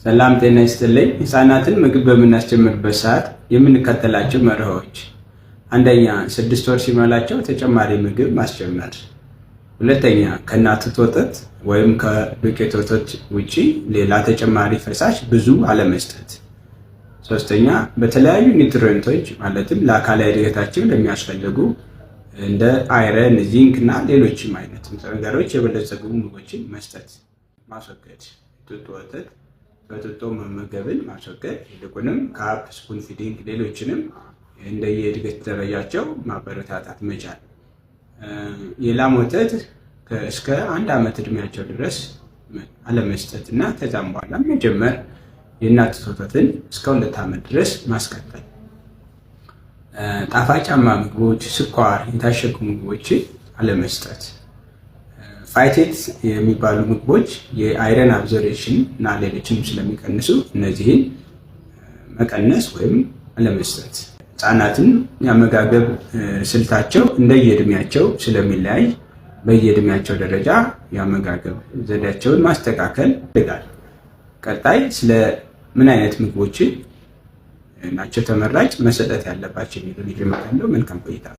ሰላም ጤና ይስጥልኝ። ህፃናትን ምግብ በምናስጀምርበት ሰዓት የምንከተላቸው መርሆች፣ አንደኛ፣ 6 ወር ሲሞላቸው ተጨማሪ ምግብ ማስጀመር። ሁለተኛ፣ ከእናት ጡት ወተት ወይም ከዱቄት ወተት ውጪ ሌላ ተጨማሪ ፈሳሽ ብዙ አለመስጠት። ሶስተኛ፣ በተለያዩ nutrient ኦች ማለትም ለአካላዊ እድገታቸው ለሚያስፈልጉ እንደ iron፣ zinc እና ሌሎችም አይነት ንጥረ ነገሮች የበለጸጉ ምግቦችን መስጠት። ማስወገድ፣ ጡጦ ወተት በጡጦ መመገብን ማስወገድ፣ ይልቁንም cup፣ spoon feeding፣ ሌሎችንም እንደየእድገት ደረጃቸው ማበረታታት መቻል። የላም ወተት እስከ 1 ዓመት እድሜያቸው ድረስ አለመስጠት እና ከዛም በኋላ መጀመር፣ የእናት ጡት ወተትን እስከ 2 ዓመት ድረስ ማስቀጠል። ጣፋጫማ ምግቦች፣ ስኳር፣ የታሸጉ ምግቦችን አለመስጠት። Phytate የሚባሉ ምግቦች የ iron absorption እና ሌሎችንም ስለሚቀንሱ እነዚህን መቀነስ ወይም አለመስጠት። ህፃናትን የአመጋገብ ስልታቸው እንደየእድሜያቸው ስለሚለያይ በየእድሜያቸው ደረጃ የአመጋገብ ዘዴያቸውን ማስተካከል ይፈልጋል። ቀጣይ ስለ ምን አይነት ምግቦችን ናቸው ተመራጭ መሰጠት ያለባቸው የሚለውን ይዤ እመጣለሁ። መልካም ቆይታ።